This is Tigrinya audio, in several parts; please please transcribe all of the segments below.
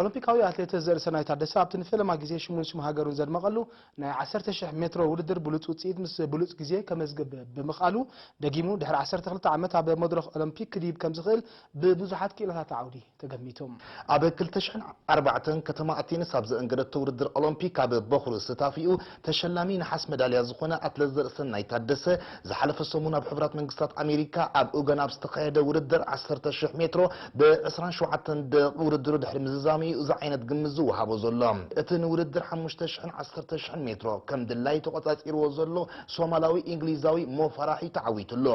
ኦሎምፒካዊ ኣትሌት ዘርእሰናይ ታደሰ ኣብቲ ንፈለማ ግዜ ሽሙን ስም ሃገሩን ዘድመቐሉ ናይ ዓሰርተ ሽሕ ሜትሮ ውድድር ብሉጽ ውጽኢት ምስ ብሉጽ ግዜ ከመዝግብ ብምኽኣሉ፣ ደጊሙ ድሕሪ ዓሰርተ ክልተ ዓመት ኣብ መድረኽ ኦሎምፒክ ክድይብ ከም ዝኽእል ብብዙሓት ክኢላታት ዓውዲ ተገሚቱ። ኣብ ክልተ ሽሕን ኣርባዕተን ከተማ ኣቴንስ ኣብ ዘእንገደቶ ውድድር ኦሎምፒክ ኣብ በኹሪ ስታፊኡ ተሸላሚ ነሓስ መዳልያ ዝኾነ ኣትሌት ዘርእሰናይ ታደሰ ዝሓለፈ ሰሙን ኣብ ሕቡራት መንግስታት ኣሜሪካ ኣብ ኡጋንዳ ኣብ ዝተኻየደ ውድድር ዓሰርተ ሽሕ ሜትሮ ብ ዕስራን ሸውዓተን ደቂቕ ውድድሩ ድሕሪ ምዝዛሙ እዩ እዚ ዓይነት ግምት ዝወሃቦ ዘሎ። እቲ ንውድድር ሓሙሽተ ሽሕን ዓሰርተ ሽሕን ሜትሮ ከም ድላይ ተቖጻጺርዎ ዘሎ ሶማላዊ እንግሊዛዊ ሞ ፋራሕ እዩ ተዓዊትሉ።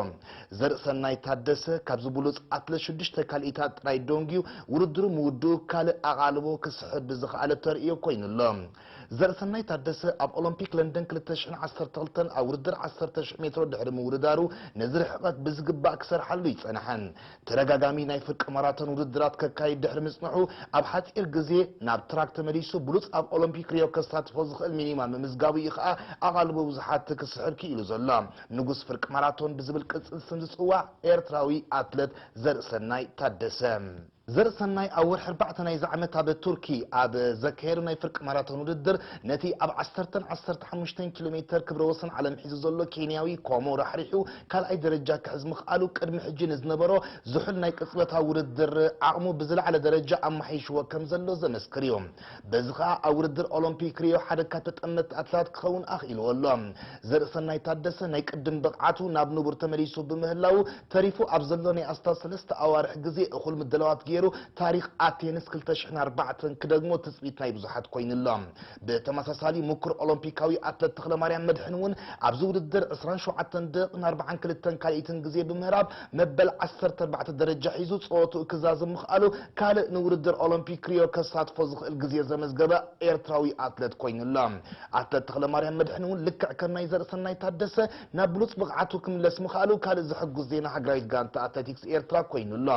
ዘርእሰናይ ታደሰ ካብዚ ብሉጽ ኣትለት ሽዱሽተ ካልኢታት ጥራይ ደንጉዩ ውድድሩ ምውድኡ ካልእ ኣቓልቦ ክስሕብ ብዝኸኣለ ተርእዮ ኮይኑሎ። ዘርእሰናይ ታደሰ ኣብ ኦሎምፒክ ለንደን ክልተ ሽሕን ዓሰርተ ክልተን ኣብ ውድድር ዓሰርተ ሽሕ ሜትሮ ድሕሪ ምውድዳሩ ነዚ ርሕቐት ብዝግባእ ክሰርሓሉ ይጸንሐን። ተደጋጋሚ ናይ ፍርቂ ማራቶን ውድድራት ከካይድ ድሕሪ ምጽንሑ ኣብ ሓጺር ግዜ ናብ ትራክ ተመሊሱ ብሉጽ ኣብ ኦሎምፒክ ሪዮ ከሳትፎ ዝኽእል ሚኒማ ምምዝጋቡ እዩ ኸኣ ኣቓልቦ ብዙሓት ክስሕብ ክኢሉ ዘሎ። ንጉስ ፍርቂ ማራቶን ብዝብል ቅጽል ስም ዝጽዋዕ ኤርትራዊ ኣትለት ዘርእሰናይ ታደሰ። ዘርእሰናይ ኣብ ወርሒ ኣርባዕተ ናይዚ ዓመት ኣብ ቱርኪ ኣብ ዘካየዶ ናይ ፍርቂ ማራቶን ውድድር ነቲ ኣብ ዓሰርተን ዓሰርተ ሓሙሽተን ኪሎ ሜተር ክብረ ወሰን ዓለም ሒዙ ዘሎ ኬንያዊ ኮሞ ራሕሪሑ ካልኣይ ደረጃ ክሕዝ ምኽኣሉ ቅድሚ ሕጂ ንዝነበሮ ዝሑል ናይ ቅጽበታዊ ውድድር ዓቕሙ ብዝለዓለ ደረጃ ኣመሓይሽዎ ከም ዘሎ ዘመስክር እዩ። በዚ ኸኣ ኣብ ውድድር ኦሎምፒክ ሪዮ ሓደ ካብ ተጠመትቲ ኣትላት ክኸውን ኣኽኢልዎ ኣሎ። ዘርእሰናይ ታደሰ ናይ ቅድም ብቕዓቱ ናብ ንቡር ተመሊሱ ብምህላው ተሪፉ ኣብ ዘሎ ናይ ኣስታት ሰለስተ ኣዋርሕ ግዜ እኹል ምድላዋት ገይሩ ታሪኽ ኣቴንስ ክልተ ሽሕን ኣርባዕተን ክደግሞ ትጽቢት ናይ ብዙሓት ኮይኑሎ። ብተመሳሳሊ ምኩር ኦሎምፒካዊ ኣትለት ተኽለማርያም መድሕን እውን ኣብዚ ውድድር ዕስራን ሸውዓተን ደቂቕን ኣርባዓን ክልተን ካልኢትን ግዜ ብምህራብ መበል ዓሰርተ ኣርባዕተ ደረጃ ሒዙ ጸወትኡ ክዛዝም ምኽኣሉ ካልእ ንውድድር ኦሎምፒክ ሪዮ ከሳትፎ ዝኽእል ግዜ ዘመዝገበ ኤርትራዊ ኣትለት ኮይኑሎ። ኣትለት ተኽለማርያም መድሕን እውን ልክዕ ከም ናይ ዘርእሰናይ ታደሰ ናብ ብሉጽ ብቕዓቱ ክምለስ ምኽኣሉ ካልእ ዘሐጉስ ዜና ሃገራዊት ጋንታ ኣትሌቲክስ ኤርትራ ኮይኑሎ።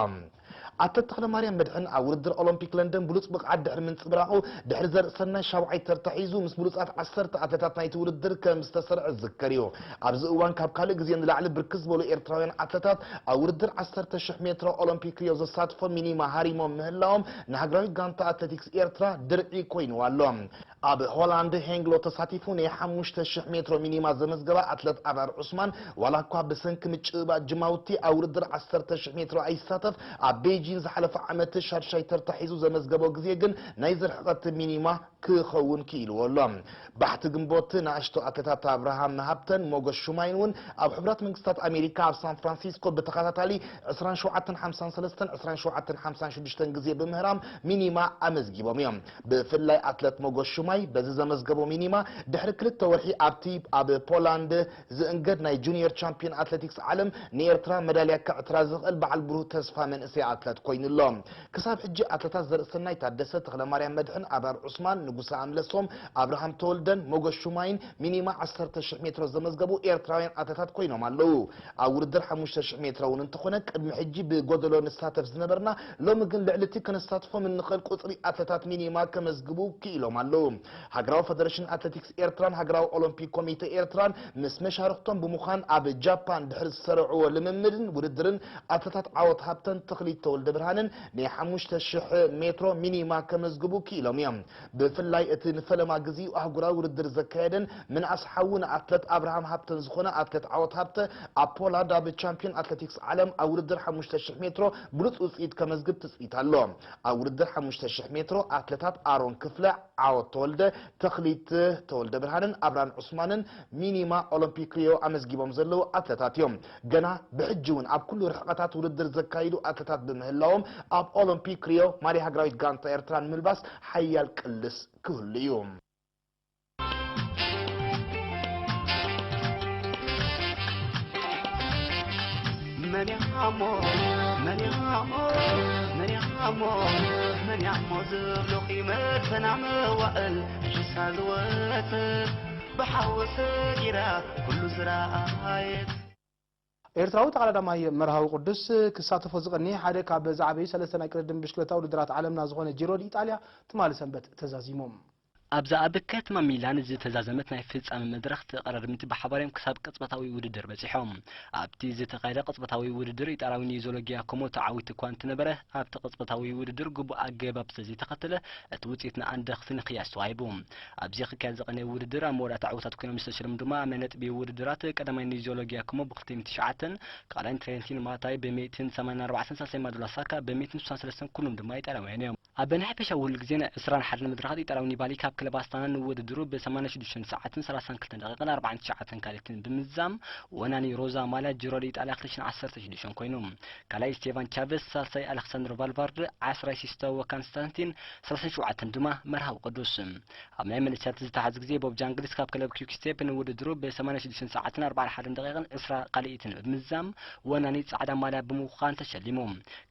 ኣትለት ተኽለማርያም መድሕን ኣብ ውድድር ኦሎምፒክ ለንደን ብሉጽ ብቕዓት ድሕሪ ምንጽብራቑ ድሕሪ ዘርእሰናይ ሻውዓይ ተርታ ሒዙ ምስ ብሉጻት ዓሰርተ ኣትሌታት ናይቲ ውድድር ከም ዝተሰርዐ ዝዝከር እዩ። ኣብዚ እዋን ካብ ካልእ ግዜ ንላዕሊ ብርክት ዝበሉ ኤርትራውያን ኣትሌታት ኣብ ውድድር ዓሰርተ ሽሕ ሜትሮ ኦሎምፒክ ሪዮ ዘሳትፎ ሚኒማ ሃሪሞም ምህላዎም ንሃገራዊት ጋንታ ኣትሌቲክስ ኤርትራ ድርዒ ኮይንዋ ኣሎ። ኣብ ሆላንድ ሄንግሎ ተሳቲፉ ናይ ሓሙሽተ ሽሕ ሜትሮ ሚኒማ ዘመዝገበ ኣትለት ኣብራር ዑስማን ዋላ እኳ ብሰንኪ ምጭብባጥ ጅማውቲ ኣብ ውድድር ዓሰርተ ሽሕ ሜትሮ ኣይሳተፍ ኣብ ቤጂን ዝሓለፈ ዓመት ሻድሻይ ተርታ ሒዙ ዘመዝገቦ ግዜ ግን ናይዚ ርሕቐት ሚኒማ ክኸውን ክኢልዎ ኣሎ። ባሕቲ ግንቦት ንኣሽቱ ኣትሌታት ኣብርሃም ሃብተን ሞጎስ ሹማይን እውን ኣብ ሕቡራት መንግስታት ኣሜሪካ ኣብ ሳን ፍራንሲስኮ ብተኸታታሊ ዕስራን ሸውዓተን ሓምሳን ሰለስተን ዕስራን ሸውዓተን ሓምሳን ሽዱሽተን ግዜ ብምህራም ሚኒማ ኣመዝጊቦም እዮም። ብፍላይ ኣትለት ሞጎስ ሹማይ በዚ ዘመዝገቦ ሚኒማ ድሕሪ ክልተ ወርሒ ኣብቲ ኣብ ፖላንድ ዝእንገድ ናይ ጁኒየር ቻምፒዮን ኣትሌቲክስ ዓለም ንኤርትራ መዳልያ ከዕትራ ዝኽእል በዓል ብሩህ ተስፋ መንእሰይ ኣትለት ኮይኑ ኣሎ። ክሳብ ሕጂ ኣትለታት ዘርእሰናይ ታደሰ፣ ተኽለማርያም መድሕን፣ ኣብራር ዑስማን፣ ንጉሰ ኣምለሶም፣ ኣብርሃም ተወልደን ሞገስ ሹማይን ሚኒማ ዓሰርተ ሽሕ ሜትሮ ዘመዝገቡ ኤርትራውያን ኣትለታት ኮይኖም ኣለዉ። ኣብ ውድድር ሓሙሽተ ሽሕ ሜትሮ እውን እንተኾነ ቅድሚ ሕጂ ብጎደሎ ንሳተፍ ዝነበርና ሎሚ ግን ልዕሊ እቲ ከነሳትፎም እንኽእል ቁጽሪ ኣትለታት ሚኒማ ከመዝግቡ ክኢሎም ኣለዉ። ሃገራዊ ፈደረሽን ኣትሌቲክስ ኤርትራን ሃገራዊ ኦሎምፒክ ኮሚተ ኤርትራን ምስ መሻርኽቶም ብምዃን ኣብ ጃፓን ድሕሪ ዝሰርዕዎ ልምምድን ውድድርን ኣትለታት ዓወት ሃብተን ተኽሊት ተወልደ ብርሃንን ናይ ሓሙሽተ ሽሕ ሜትሮ ሚኒማ ከመዝግቡ ክኢሎም እዮም። ብፍላይ እቲ ንፈለማ ግዜኡ ኣህጉራዊ ውድድር ዘካየደን ምንኣስ ሓዉ ንኣትለት ኣብርሃም ሃብተን ዝኾነ ኣትለት ዓወት ሃብተ ኣብ ፖላንድ ኣብ ቻምፒዮን ኣትሌቲክስ ዓለም ኣብ ውድድር ሓሙሽተ ሽሕ ሜትሮ ብሉጽ ውጽኢት ከመዝግብ ትጽቢት ኣሎ። ኣብ ውድድር ሓሙሽተ ሽሕ ሜትሮ ኣትለታት ኣሮን ክፍለ፣ ዓወት ተወልደ፣ ተኽሊት ተወልደ ብርሃንን ኣብራን ዑስማንን ሚኒማ ኦሎምፒክ ሪዮ ኣመዝጊቦም ዘለዉ ኣትለታት እዮም። ገና ብሕጂ እውን ኣብ ኩሉ ርሕቐታት ውድድር ዘካይዱ ኣትለታት ብምህላዎም ኣብ ኦሎምፒክ ሪዮ ማልያ ሃገራዊት ጋንታ ኤርትራ ንምልባስ ሓያል ቅልስ ክህሉ እዩ። መን ያሞ መን ያሞ መን ያሞ መን ያሞ ዝብሉኺ መድፈና መዋእል ሽሳ ዝወፅእ ብሓዊ ሰጊራ ኩሉ ዝረኣየት። ኤርትራዊ ተቐዳዳማይ መርሃዊ ቅዱስ ክሳተፎ ዝቐኒ ሓደ ካብ ዝዓበዩ ሰለስተ ናይ ቅድድም ብሽክለታ ውድድራት ዓለምና ዝኾነ ጂሮ ዲ ኢጣልያ ትማሊ ሰንበት ተዛዚሙ። ኣብዛ ኣብ ከተማ ሚላን ዝተዛዘመት ናይ ፍጻመ መድረኽ፣ ተቐዳደምቲ ብሓባር እዮም ክሳብ ቅጽበታዊ ውድድር በጺሖም። ኣብቲ ዝተኻየደ ቅጽበታዊ ውድድር፣ ኢጣልያዊ ኒዞሎጊያ ኮሞ ተዓዊቱ እኳ እንተነበረ፣ ኣብቲ ቅጽበታዊ ውድድር ግቡእ ኣገባብ ስለዘይተኸተለ፣ እቲ ውጽኢት ንኣንደኽቲ ንክያስ ተዋሂቡ። ኣብዚ ክካየድ ዝቐነየ ውድድር፣ ኣብ መወዳእታ ዕዉታት ኮይኖም ዝተሸለሙ ድማ፣ ኣብ ናይ ነጥቢ ውድድራት ቀዳማይ ኒዞሎጊያ ኮሞ ብ ክልተ ሚእትን ትሽዓተን፣ ካልኣይ ትሬንቲን ማታይ ብ ሚእትን ሰማንያን ኣርባዕተን፣ ሳልሳይ ማዱላ ሳካ ብ ሚእትን ስሳን ሰለስተን፣ ኩሎም ድማ ኢጣልያውያን እዮም። ኣብ ናይ ሓፈሻ ውህሉል ግዜ ናይ ዕስራን ሓደን መድረኻት፣ ኢጣልያዊ ኒባሊ ካብ ክለብ ኣስታና ንውድድሩ ብ ሰማንያን ሽዱሽተን ሰዓትን ሰላሳን ክልተን ደቂቕን ኣርባዓን ትሽዓተን ካልኢትን ብምዝዛም፣ ወናኒ ሮዛ ማልያ ጂሮ ደ ኢጣልያ ክልተ ሽሕን ዓሰርተ ሽዱሽተን ኮይኑ። ካልኣይ ስቴቫን ቻቨስ፣ ሳልሳይ ኣሌክሳንድሮ ቫልቫርደ፣ ዓስራይ ሲስቶ ኮንስታንቲን፣ ሰላሳን ሸውዓተን ድማ መርሃዊ ቅዱስ። ኣብ ናይ መንእሰያት ዝተሓዝ ግዜ፣ ቦብ ጃንግልስ ካብ ክለብ ኪውክ ስቴፕ ንውድድሩ ብ ሰማንያን ሽዱሽተን ሰዓትን ኣርባዓን ሓደን ደቂቕን ዕስራ ካልኢትን ብምዝዛም፣ ወናኒ ጻዕዳ ማልያ ብምዃን ተሸሊሙ።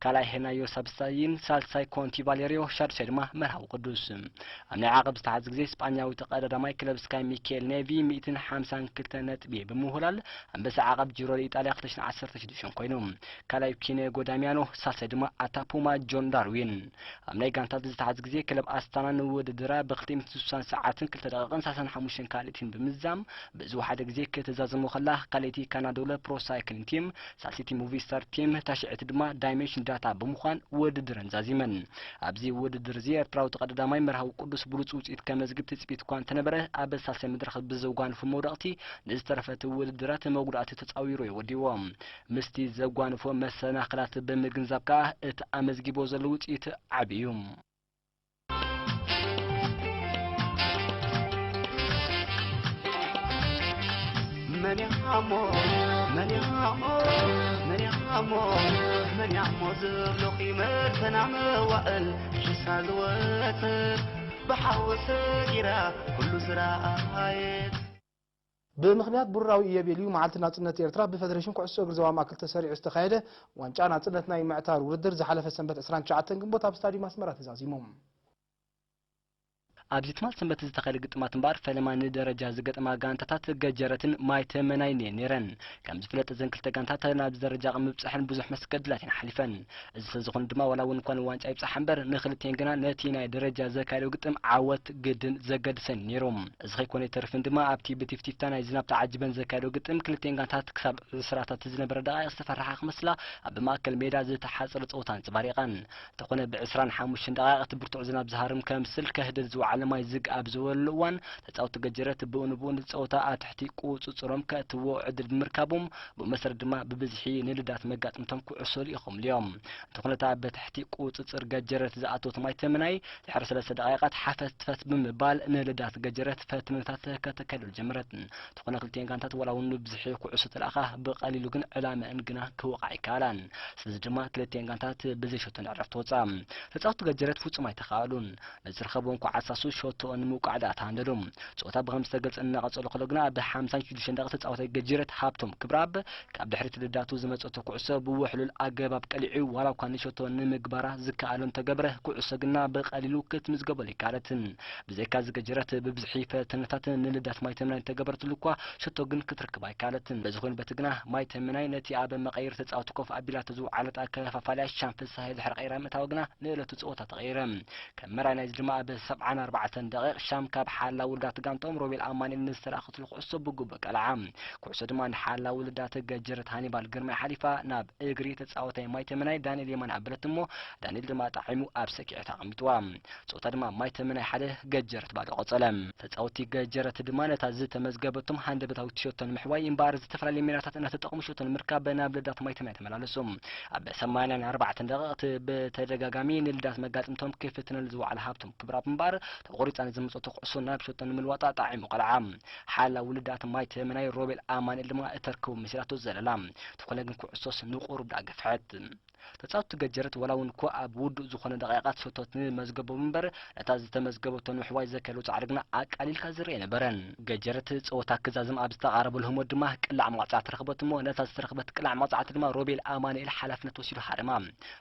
ካልኣይ ሄናዮ ሳብስታይን፣ ሳልሳይ ኮንቲ ቫሌሪዮ፣ ሻድሻይ ድማ መርሃዊ ቅዱስ። ኣብ ናይ ዓቐብ ዝተሓዝ ግዜ፣ ስጳኛዊ ተቐዳዳማይ ክለብ ስካይ ሚካኤል ኔቪ ሚእትን ሓምሳን ክልተን ነጥቢ ብምውህላል፣ ኣንበሳ ዓቐብ ጂሮ ደ ኢጣልያ ክልተ ሽሕን ዓሰርተ ሽዱሽተን ኮይኑ። ካልኣይ ኪኔጎ ዳሚያኖ፣ ሳልሳይ ድማ ኣታፑማ ጆን ዳርዊን። ኣብ ናይ ጋንታት ዝተሓዝ ግዜ፣ ክለብ ኣስታና ንውድድራ ብ ክልተ ሚእትን ስሳን ሰዓትን ክልተ ደቂቕን ሰላሳን ሓሙሽተን ካልኢትን ብምዝዛም፣ ብዝወሓደ ግዜ ክትዛዘሞ ከላ፣ ካልኣይቲ ካናዶለ ፕሮ ሳይክሊን ቲም፣ ሳልሰይቲ ሙቪስታር ቲም፣ ታሽዐይቲ ድማ ዳይሜንሽን ዳታ ብምዃን ውድድረን ዛዚመን። ኣብዚ ውድድር እዚ ኤርትራዊ ተቐዳዳማይ መርሃዊ ቅዱስ ብሉጽ ውጽኢት ከመዝግብ ትጽቢት እኳ እንተነበረ፣ ኣብ ሳልሳይ መድረኽ ብዘጓንፉ መውደቕቲ ንዝተረፈ እቲ ውድድራት መጉዳእቲ ተጻዊሩ እዩ ወዲዎ። ምስቲ ዘጓንፎ መሰናኽላት ብምግንዛብ ከኣ፣ እቲ ኣመዝጊቦ ዘሎ ውጽኢት ዓቢ እዩ። መን ያሞ፣ መን ያሞ፣ መን ያሞ፣ መን ያሞ ዝብሉኺ መድፈና መዋእል ሽሳ ዝወጽእ ብሓዊ ሰጊራ ኩሉ ዝረኣየት። ብምኽንያት ብሩራዊ ኢዮቤልዩ መዓልቲ ናጽነት ኤርትራ፣ ብፈደሬሽን ኩዕሶ እግሪ ዞባ ማእከል ተሰሪዑ ዝተኻየደ ዋንጫ ናጽነት ናይ ምዕታር ውድድር ዝሓለፈ ሰንበት ዕስራን ትሽዓተን ግንቦት ኣብ ስታድዩም ኣስመራ ተዛዚሙ። ኣብዚ ትማል ሰንበት ዝተኻየደ ግጥማት እምበኣር፣ ፈለማ ንደረጃ ዝገጥማ ጋንታታት ገጀረትን ማይ ተመናይን እየን ነይረን። ከም ዝፍለጥ፣ እዘን ክልተ ጋንታታት ናብዚ ደረጃ ካብ ምብጻሐን ብዙሕ መስገድላት እየን ሓሊፈን። እዚ ስለ ዝኾነ ድማ፣ ዋላ እውን እኳ ንዋንጫ ይብጻሓ እምበር፣ ንክልቲኤን ግና ነቲ ናይ ደረጃ ዘካየደኦ ግጥም ዓወት ግድን ዘገድሰን እዩ ነይሩ። እዚ ከይኮነ ኣይተርፍን ድማ፣ ኣብቲ ብቲፍቲፍታ ናይ ዝናብ ተዓጂበን ዘካየደኦ ግጥም፣ ክልቲኤን ጋንታታት ክሳብ ዕስራታት ዝነበረ ደቃይቕ ዝተፈርሓ ክመስላ፣ ኣብ ማእከል ሜዳ ዝተሓጸረ ጸወታ ኣንጸባሪቐን። እንተኾነ፣ ብዕስራን ሓሙሽተን ደቃይቕ እቲ ብርቱዕ ዝናብ ዝሃርም ከምስል ከህድድ ዝወዓለ ማይ ዝግ ኣብ ዝበለሉ እዋን፣ ተጻወትቲ ገጀረት ብኡ ንብኡ ነቲ ጸወታ ኣብ ትሕቲ ቁጽጽሮም ከእትዎ ዕድል ብምርካቦም፣ ብኡ መሰረት ድማ ብብዝሒ ንልዳት መጋጥምቶም ኩዕሶ ልኢኾምሉ እዮም። እንተኾነ፣ እታ ብትሕቲ ቁጽጽር ገጀረት ዝኣተወት ማይ ተምናይ ድሕሪ ሰለስተ ደቃይቓት ሓፈትፈት ብምባል ንልዳት ገጀረት ፈትነታት ከተካይደሉ ጀመረት። እንተኾነ፣ ክልቲኤን ጋንታት ዋላ እውን ብብዝሒ ኩዕሶ ተለኣኻ፣ ብቐሊሉ ግን ዕላመአን ግና ክወቕዓ ኣይከኣላን። ስለዚ ድማ ክልቲኤን ጋንታት ብዘይ ሸቶ ንዕረፍቲ ወጻ። ተጻወትቲ ገጀረት ፍጹም ኣይተኻእሉን። ንዝረኸብዎም ኳዓት ሳሱ ሸቶኦም ንምውቃዕ ደኣ ተሃንደዱ። ጸወታ ብኸም ዝተገልጸ እናቐጸሉ ከሎ ግና፣ ኣብ ሓምሳን ሽዱሽተን ደቂቕ ተጻዋታይ ገጀረት ሃብቶም ክብራብ ካብ ድሕሪት ልዳቱ ዝመጸቶ ኩዕሶ ብውሕሉል ኣገባብ ቀሊዑ፣ ዋላ እኳ ንሸቶ ንምግባራ ዝከኣሎ እንተገበረ፣ ኩዕሶ ግና ብቐሊሉ ክትምዝገበሉ ኣይከኣለትን። ብዘይካ እዚ ገጀረት ብብዝሒ ፈተነታት ንልዳት ማይ ተምናይ እንተገበረትሉ እኳ፣ ሸቶ ግን ክትረክብ ኣይከኣለትን። በዚ ኮይኑ በቲ ግና፣ ማይ ተምናይ ነቲ ኣብ መቐይር ተጻወቲ ኮፍ ኣቢላቶ ዝወዓለት ኣከፋፋሊኣ ሻም ፍስሃየ ድሕሪ ቀይራ ምእታዋ ግና፣ ንእለቱ ጸወታ ተቐይረ። ከም መርኣያ ናይዚ ድማ፣ ኣብ ሰብዓን ኣርባዕተን ደቂቕ ሻም ካብ ሓላ ውልዳት ጋንታኦም ሮቤል ኣማኑኤል ንዝተላእኸትሉ ኩዕሶ ብግቡእ ቀልዓ። ኩዕሶ ድማ ንሓላ ውልዳት ገጀረት ሃኒባል ግርማይ ሓሊፋ ናብ እግሪ ተጻዋታይ ማይ ተምናይ ዳንኤል የማነ ኣበለት እሞ፣ ዳንኤል ድማ ጣዒሙ ኣብ ሰኪዔት ኣቐሚጥዋ። ጸወታ ድማ ማይ ተምናይ ሓደ፣ ገጀረት ባዶ ቀጸለ። ተጻወትቲ ገጀረት ድማ ነታ ዝተመዝገበቶም ሃንደበታዊ ሸቶ ንምሕዋይ እምበኣር፣ ዝተፈላለዩ ሜላታት እናተጠቐሙ ሸቶ ንምርካብ ናብ ልዳት ማይ ተምናይ ተመላለሱ። ኣብ ሰማንያን ኣርባዕተን ደቂቕ ብተደጋጋሚ ንልዳት መጋጥምቶም ክፍትነሉ ዝወዓለ ሃብቶም ክብራብ እምበኣር፣ ተቖሪጻ ንዝመጸቶ ኩዕሶ ናብ ሸቶ ንምልዋጣ ጣዒሙ ቀልዓ። ሓላ ውልዳት ማይ ተምናይ ሮቤል ኣማኑኤል ድማ እተርክቦ መሲላቶ ዘለላ። እንተኾነ ግን ኩዕሶስ ንቑሩብ ደኣ ገፍሐት። ተጻወትቲ ገጀረት ዋላ እውን እኮ ኣብ ውዱእ ዝኾነ ደቂቓት ሸቶት ንመዝገቦም እምበር፣ ነታ ዝተመዝገበቶ ንምሕዋይ ዘካየዶ ጻዕሪ ግና ኣቃሊልካ ዝረኣ ኣይነበረን። ገጀረት ጸወታ ክዛዝም ኣብ ዝተቓረበሉ ህሞት ድማ ቅላዕ መቕጻዕቲ ረኽበት እሞ፣ ነታ ዝተረኽበት ቅላዕ መቕጻዕቲ ድማ ሮቤል ኣማኑኤል ሓላፍነት ወሲዱ ሃረማ።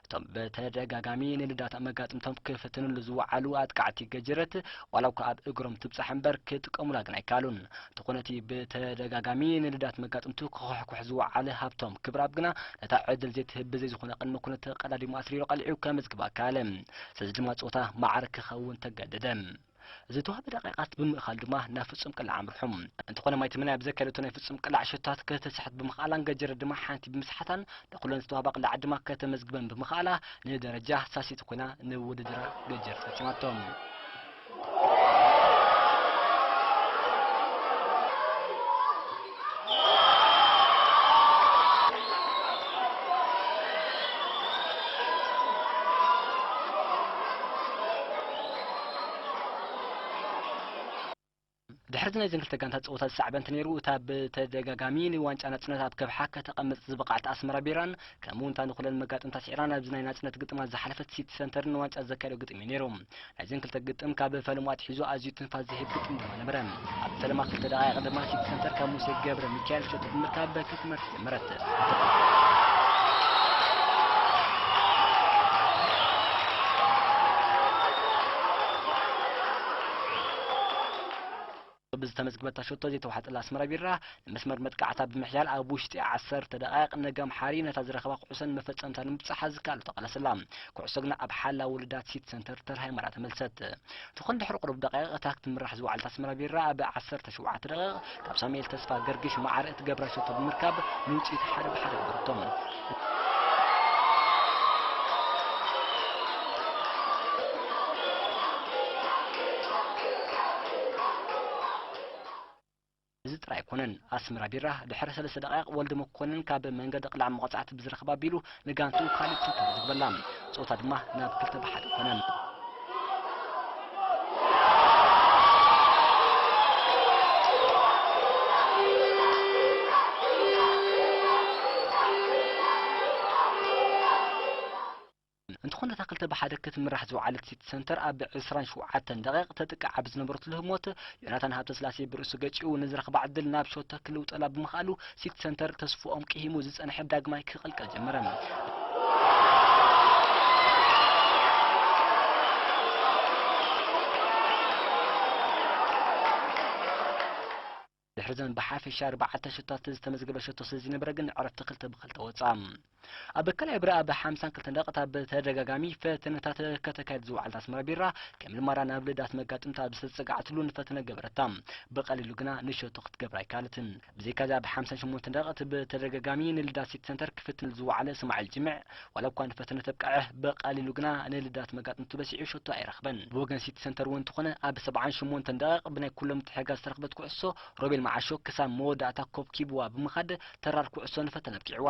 እቶም ብተደጋጋሚ ንልዳት መጋጥምቶም ክፍትንሉ ዝወዓሉ ኣጥቃዕቲ ገጀረት፣ ዋላ እኳ ኣብ እግሮም ትብጻሕ እምበር፣ ክጥቀሙላ ግን ኣይከኣሉን። እንተኾነ፣ እቲ ብተደጋጋሚ ንልዳት መጋጥምቱ ክኹሕኩሕ ዝወዓለ ሃብቶም ክብራብ ግና፣ ነታ ዕድል ዘይትህብ ብዘይ ዝኾነ ቅድመ ኩነት ተቐዳዲሙ ኣትሪሩ ቀሊዑ ከመዝግባ ኣከኣለ። ስለዚ ድማ ጸወታ ማዕረ ክኸውን ተገደደ። ዝተዋህበ ደቂቓት ብምእካል ድማ ናብ ፍጹም ቅላዕ ኣምርሑ። እንተኾነ ማይተመናይ ኣብ ዘካየደቶ ናይ ፍጹም ቅላዕ ሸቶታት ከተስሕት ብምኽኣላን ገጀረት ድማ ሓንቲ ብምስሓታን ንኹለን ዝተዋህባ ቅላዓት ድማ ከተመዝግበን ብምኽኣላ ንደረጃ ሳልሰይቲ ኮይና ንውድድራ ገጀረት ፈጺማቶ። ድሕሪ እዚ ናይዘን ክልተ ጋንታት ጸወታ ዝሰዕበ እንተነይሩ፣ እታ ብተደጋጋሚ ንዋንጫ ናጽነት ኣብ ከብሓ ከተቐምጥ ዝበቕዓት ኣስመራ ቢራን፣ ከምኡ እውን እታ ንኹለን መጋጥምታ ስዒራ ናብዚ ናይ ናጽነት ግጥማት ዝሓለፈት ሲቲ ሰንተርን ንዋንጫ ዘካየዶ ግጥም እዩ ነይሩ። ናይዘን ክልተ ግጥም ካብ ፈለማ ኣትሒዙ ኣዝዩ ትንፋስ ዝህብ ግጥም ድማ ነበረ። ኣብ ፈለማ ክልተ ደቓይቕ ድማ ሲቲ ሰንተር ካብ ሙሴ ገብረ ሚካኤል ሸቶ ብምርካብ ክትመርሕ ጀመረት። ብዝተመዝግበታ ሸቶ ዘይተዋሕጠላ ኣስመራ ቢራ፣ ንመስመር መጥቃዕታ ብምሕያል ኣብ ውሽጢ ዓሰርተ ደቓይቕ ነጋምሓሪ ነታ ዝረኸባ ኩዕሶን መፈጸምታ ንምብጻሕ ዝከኣለቶ ኣቃለሰላ። ኩዕሶ ግና ኣብ ሓላ ውሉዳት ሲቲ ሰንተር ተርሃይማራ ተመልሰት። ትኹን ድሕሪ ቁሩብ ደቓይቕ እታ ክትምራሕ ዝወዓለት ኣስመራ ቢራ ኣብ ዓሰርተ ሸውዓተ ደቓይቕ ካብ ሳሙኤል ተስፋ ገርግሽ ማዕረ እትገብራ ሸቶ ብምርካብ ንውጽኢት ሓደ ብሓደ ገበረቶ። እዚ ጥራይ ኣይኮነን። ኣስመራ ቢራ ድሕሪ ሰለስተ ደቓይቕ ወልደ መኮንን ካብ መንገዲ ቅላዕ መቕጻዕቲ ብዝረኽባ ኣቢሉ ንጋንትኡ ካልእ ሸቶ መዝግበላ። ጸወታ ድማ ናብ ክልተ ብሓደ ኮነ። እንተኾነ እታ ክልተ ብሓደ ክትምራሕ ዝወዓለት ሲቲ ሰንተር ኣብ ዕስራን ሸውዓተን ደቂቕ ተጥቅዓ ብዝነበረትሉ ህሞት፣ ዮናታን ሃብተስላሴ ብርእሱ ገጪኡ ንዝረኽባ ዕድል ናብ ሸቶ ክልውጠላ ብምኽኣሉ፣ ሲቲ ሰንተር ተስፍኦም ቅሂሙ ዝጸንሐ ዳግማይ ክቕልቀል ጀመረ። ድሕሪ ዘን ብሓፈሻ ኣርባዕተ ሸቶታት ዝተመዝገበ ሸቶ ስለ ዝነበረ ግን ዕረፍቲ ክልተ ብክልተ ወጻ። ኣብ ካልኣይ ብርኣ ኣብ ሓምሳን ክልተን ደቂቕታ ብተደጋጋሚ ፈተነታት ከተካይድ ዝወዓለት ኣስመራ ቢራ፣ ከም ልማዳ ናብ ልዳት መጋጥምታ ኣብ ዝተጸጋዕትሉ ንፈተነ ገበረታ። ብቐሊሉ ግና ንሸቶ ክትገብራ ኣይከኣለትን። ብዘይካዚ ኣብ ሓምሳን ሸሞንተን ደቂቕት ብተደጋጋሚ ንልዳት ሲቲ ሰንተር ክፍትን ዝወዓለ እስማዒል ጅምዕ፣ ዋላ እኳ ንፈተነ ተብቅዐ፣ ብቐሊሉ ግና ንልዳት መጋጥምቱ በሲዑ ሸቶ ኣይረኽበን። ብወገን ሲቲ ሰንተር እውን እንተኾነ ኣብ ሰብዓን ሸሞንተን ደቂቕ ብናይ ኩሎም ምትሕግጋዝ ዝተረኽበት ኩዕሶ ሮቤል መዓሾ ክሳብ መወዳእታ ኮብኪብዋ ብምኻድ ተራር ኩዕሶ ንፈተነ ኣብቂዕዋ።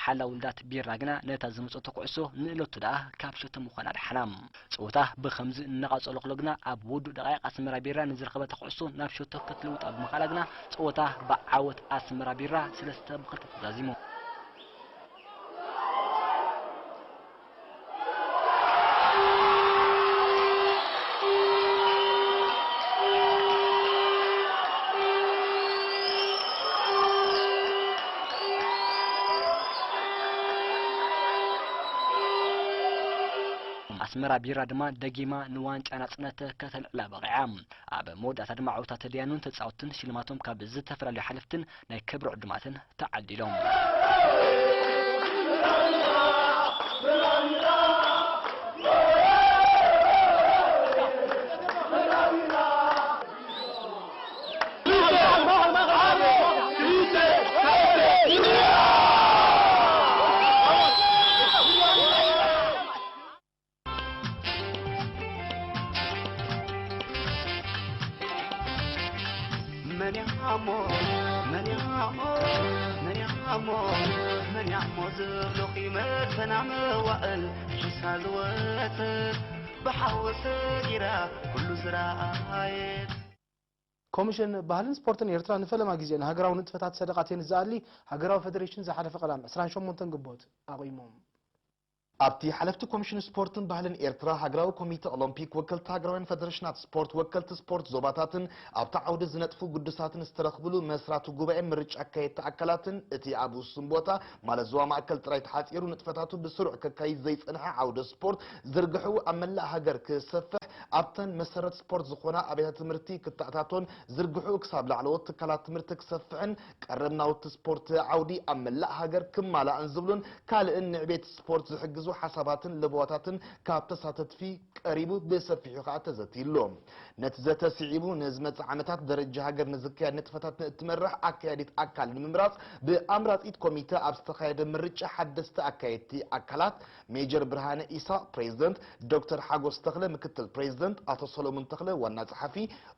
ሓላ ውልዳት ቢራ ግና ነታ ዝመጸቶ ኩዕሶ ንእለቱ ደኣ ካብ ሸቶ ምዃን ኣድሓና። ጸወታ ብኸምዚ እናቐጸሎ ከሎ ግና ኣብ ውዱእ ደቓይቕ ኣስመራ ቢራ ንዝረኸበታ ኩዕሶ ናብ ሸቶ ክትልውጣ ብምኻላ ግና ጸወታ ብዓወት ኣስመራ ቢራ ሰለስተ ብክልተ ተዛዚሙ። ኣስመራ ቢራ ድማ ደጊማ ንዋንጫ ናጽነት ከተልዕላ በቒዓ። ኣብ መወዳእታ ድማ ዓወታ ተደያኑን ተጻወትን ሽልማቶም ካብ ዝተፈላለዩ ሓለፍትን ናይ ክብሪ ዕዱማትን ተዓዲሎም። መን ያሞ መን ያሞ መን ያሞ መን ያሞ ዝብሉኺ መድፈና መዋእል ሒሳ ዝወፅእ ብሓዊ ሰጊራ ኩሉ ዝረኣየት። ኮሚሽን ባህልን ስፖርትን ኤርትራ ንፈለማ ግዜ ንሃገራዊ ንጥፈታት ሰደቓ ቴኒስ ዝኣሊ ሃገራዊ ፈደሬሽን ዝሓለፈ ቀዳም ዕስራን ሸሞንተን ግንቦት ኣቑሞም። ኣብቲ ሓለፍቲ ኮሚሽን ስፖርትን ባህልን ኤርትራ፣ ሃገራዊ ኮሚተ ኦሎምፒክ፣ ወከልቲ ሃገራውያን ፈደረሽናት ስፖርት፣ ወከልቲ ስፖርት ዞባታትን ኣብቲ ዓውዲ ዝነጥፉ ግዱሳትን ዝተረኽብሉ መስራቲ ጉባኤ ምርጫ ኣካየድቲ ኣካላትን እቲ ኣብ ውሱን ቦታ ማለት ዞባ ማእከል ጥራይ ተሓጺሩ ንጥፈታቱ ብስሩዕ ከካይድ ዘይጸንሐ ዓውደ ስፖርት ዝርግሐኡ ኣብ መላእ ሃገር ክሰፍሕ ኣብተን መሰረት ስፖርት ዝኾና ኣብያተ ትምህርቲ ክተኣታቶን ዝርግሑ ክሳብ ላዕለዎት ትካላት ትምህርቲ ክሰፍሕን ቀረብ ናውቲ ስፖርት ዓውዲ ኣብ መላእ ሃገር ክማላእን ዝብሉን ካልእን ንዕቤት ስፖርት ዝሕግዙ ሓሳባትን ለበዋታትን ካብ ተሳተፍቲ ቀሪቡ ብሰፊሑ ከኣ ተዘትይሉ። ነቲ ዘተ ስዒቡ ንዝመጽእ ዓመታት ደረጃ ሃገር ንዝካየድ ንጥፈታት ንእትመርሕ ኣካያዲት ኣካል ንምምራጽ ብኣምራጺት ኮሚተ ኣብ ዝተኻየደ ምርጫ ሓደስቲ ኣካየድቲ ኣካላት ሜጀር ብርሃነ ኢሳቕ ፕሬዝደንት፣ ዶክተር ሓጎስ ተኽለ ምክትል ፕሬዝደንት፣ ኣቶ ሰሎሙን ተኽለ ዋና ጸሓፊ፣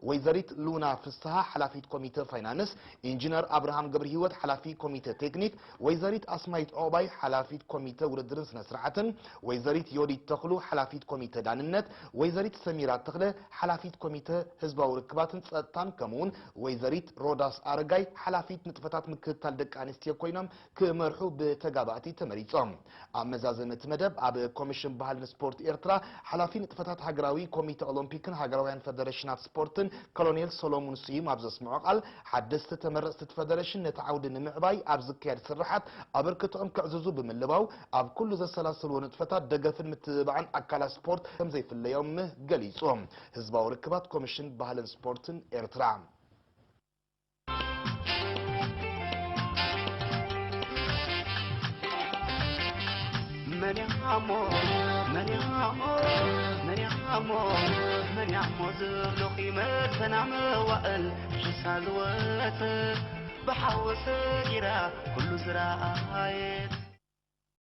ወይዘሪት ሉና ፍስሃ ሓላፊት ኮሚተ ፋይናንስ፣ ኢንጂነር ኣብርሃም ገብረሂወት ሓላፊ ኮሚተ ቴክኒክ፣ ወይዘሪት ኣስማይት ዑቕባይ ሓላፊት ኮሚተ ውድድርን ስነ ስርዓትን፣ ወይዘሪት ዮዲት ተኽሉ ሓላፊት ኮሚተ ዳንነት፣ ወይዘሪት ሰሚራ ተኽለ ሓላፊት ኮሚተ ህዝባዊ ርክባትን ጸጥታን፣ ከምኡውን ወይዘሪት ሮዳስ ኣረጋይ ሓላፊት ንጥፈታት ምክትታል ደቂ ኣንስትዮ ኮይኖም ክመርሑ ብተጋባእቲ ተመሪጾም። ኣብ መዛዘሚ እቲ መደብ ኣብ ኮሚሽን ባህልን ስፖርት ኤርትራ ሓላፊ ንጥፈታት ሃገራዊ ኮሚተ ኦሎምፒክን ሃገራውያን ፈደረሽናት ስፖርትን ኮሎኔል ሰሎሙን ስዩም ኣብ ዘስምዖ ቃል፣ ሓደስቲ ተመረጽቲ እቲ ፈደረሽን ነቲ ዓውዲ ንምዕባይ ኣብ ዝካየድ ስርሓት ኣበርክቶኦም ከዕዝዙ ብምልባው፣ ኣብ ኩሉ ዘሰላሰልዎ ንጥፈታት ደገፍን ምትብባዕን ኣካላት ስፖርት ከምዘይፍለዮም ገሊጹ። ህዝባዊ ርክባት ኮሚሽን ባህልን ስፖርትን ኤርትራ። መን ያሞ መን ያሞ መን ያሞ መን ያሞ ዝብሉኺ መድፈና መዋእል ሽሳ ዝወፅእ ብሓወሰ ጊራ ኩሉ ዝረኣየት